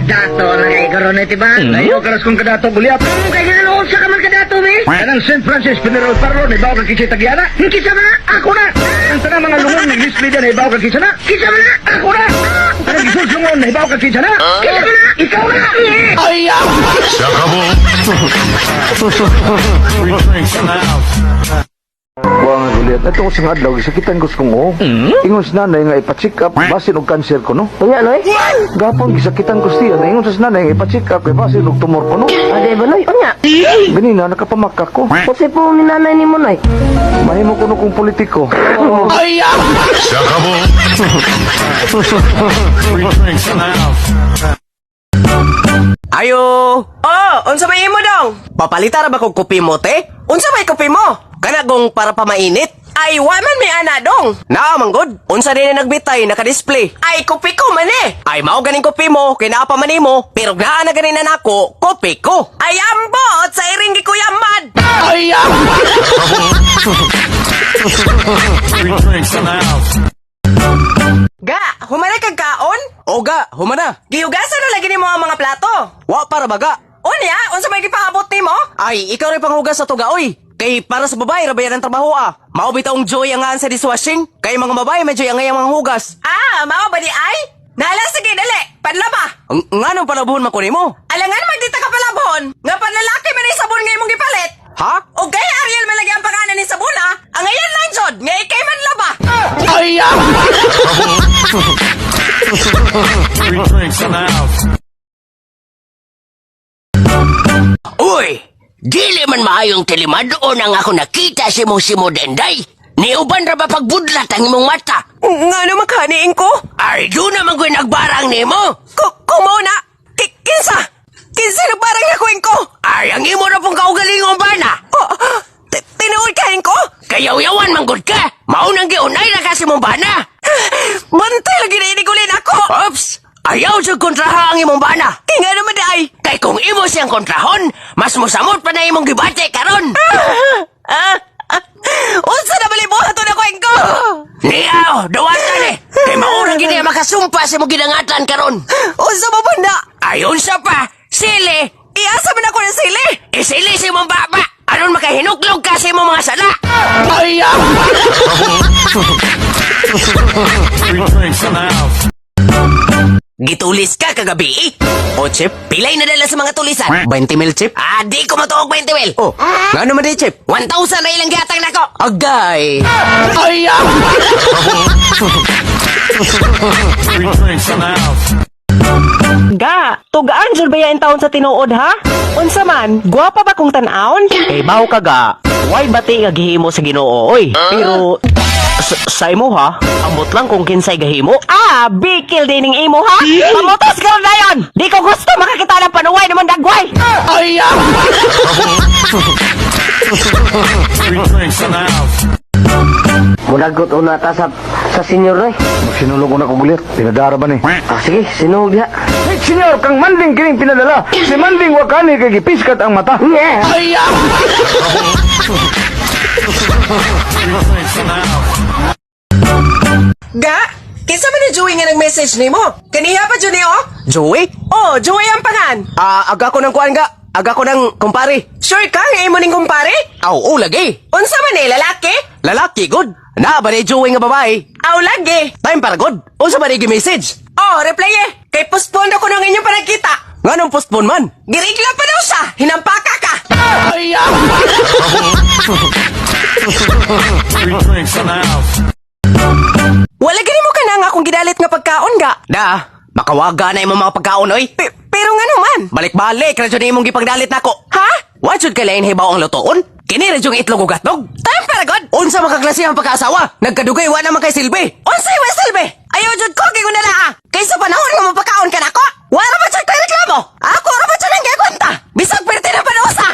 Kadato na kay karon ti ba? Layo karas kong kadato, Goliath. Kay nga sa ka man kadato mi? Kanang St. Francis Funeral Parlor, nahibaw ka kinsa tagiana? Kinsa man na? Ako na! Ang tanang mga lungon ng Lisli dyan, nahibaw ka kinsa na? Kinsa man na? Ako na! Kanang gisulsungon, nahibaw ka kinsa na? Kinsa man na? Ikaw na! Wa nga, Goliath, ato ko sa nga adlaw, gisakitan ko sa kong oo. Ingon sa nanay nga ipa-check up, basin og cancer ko, no? Unya, Noy? Gapon, gisakitan ko siya, ingon sa nanay nga ipa-check up, kay basin og tumor ko, no? Ade ba, Noy? Unya. Ganina, nakapamakak ko. Unsay po ni nanay nimo, Noy? Mahimo ko no kong politiko. Ayo! Oh, unsa may imo dong? Papalitar ba kog kopi mo, te? Unsa may kopi mo? Kana gong para pamainit. Ay, wa man may ana dong. Naa man gud. Unsa din nagbitay naka-display. Ay, kopi ko man eh. Ay mao ganing kopi mo, kay naa pa man nimo, pero naa na ganin na nako, kopi ko. Ay, ambot sa iring gikuyamad. Ga, humana kag kaon? Oga, humana. Gihugasan na lagi nimo ang mga plato. Wa para baga. Unya, unsa may gipaabot nimo? Ay, ikaw rin panghugas sa tuga, oy. Kay para sa babae, rabayan ang trabaho ah. Mao bitawng joy ang sa dishwashing. Kay mga babae, medyo ang mga hugas. Ah, mao ba di ay? Nala sige dali, panlaba. Ang nganong palabuhon man ko nimo? Alangan magdita ka palabon. Nga panlalaki man ay sabon nga imong gipalit. Ha? O kay Ariel man lagi ang pangalan ni sabon ah. Ang ngayon lang jod, nga ikay man laba. Uy! Dili man maayong tilimadon ang ako nakita si mong si Modenday. Niuban ra ba pagbudlat ang imong mata? Ngano makaniin ko? Ay, doon naman ko'y nagbarang nimo. Kumo na! Kinsa? Kinsa na parang nakuin ko? Ay, ang imo na pong kaugalingong bana. Oh, tinuod kain ko? Kayaw-yawan manggod ka. Maunang giunay na kasi mong bana. Bantay lagi na inigulin ako! Oops! Ayaw sa kontraha ang imong bana. Kaya nga naman ay! Kay kung imo siyang kontrahon, mas mosamot pa na imong gibate karon. Ah, ah, unsa na balibuhat na kuin ko? Niyaw, dawatan eh. Kay maurang gini ang makasumpa sa imong gidangatan karon. Unsa mo ba na? Ayon sa pa, sili. Iasa man ako ng sili! Isili si imong baba. Aron makahinuklog ka sa imong mga sala. Gitulis ka kagabi eh. O, Chip? Pilay nadala sa mga tulisan. 20 mil, Chip? Ah, di ko matuog 20 mil. Oh, ngano man di, Chip? 1,000 na ilang gihatag nako. Agay! Ga, tugaan jud ba yan taon sa tinuod ha? Unsa man, gwapa ba kong tan-awon? Kay bawo ka ga, why bati nga gihimo sa Ginoo oy? Pero sa imo ha, ambot lang kung kinsay gahimo. Ah, bikil din ning imo ha? Pamutos ka na dayon! Di ko gusto makakita ng panuway naman dagway! Mudagot una ta sa senior, Noy. Magsinulog ko na ko, Goliath. Pinadara ba ni? Ah, sige, sinuog diha. Hey, senyor, kang manding kining pinadala. Si manding wakani kay gipiskat ang mata. Yeah. Ga, kinsa man ni Joey nga nag-message nimo? Kaniya pa jud ni oh? Joey? Oh, Joey ang pangan. Ah, aga ko ng kuan ga. Aga ko ng kumpare. Sure ka nga imo ning kumpare? Aw, oh, lagi. Unsa man ni lalaki? Lalaki good. Na ba ni Joey nga babae? Aw lagi. Time para good. Unsa ba ni message? Oh, reply eh. Kay postpone ako ng inyong panagkita. Nganong postpone man? Girigla pa daw siya. Hinampaka ka. Wala gani mo ka na nga akong gidalit nga pagkaon ga. Da, makawaga na imong mga pagkaon oy. Pero nga naman. Balik-balik ra jud imong gipagdalit nako. Ha? Wa jud kay lain hibaw ang lutoon? Kini ra jud itlog ug hotdog. Time para god. Unsa makaklase ang pagkaasawa? Nagkadugay wa naman kay silbi. Unsay wa silbi? Ayaw jud ko kay na ah. Kaysa panahon nga mapakaon ka nako. Wala ba jud koy reklamo? Ako ra ba jud ang gikwenta? Bisag perti na panusa.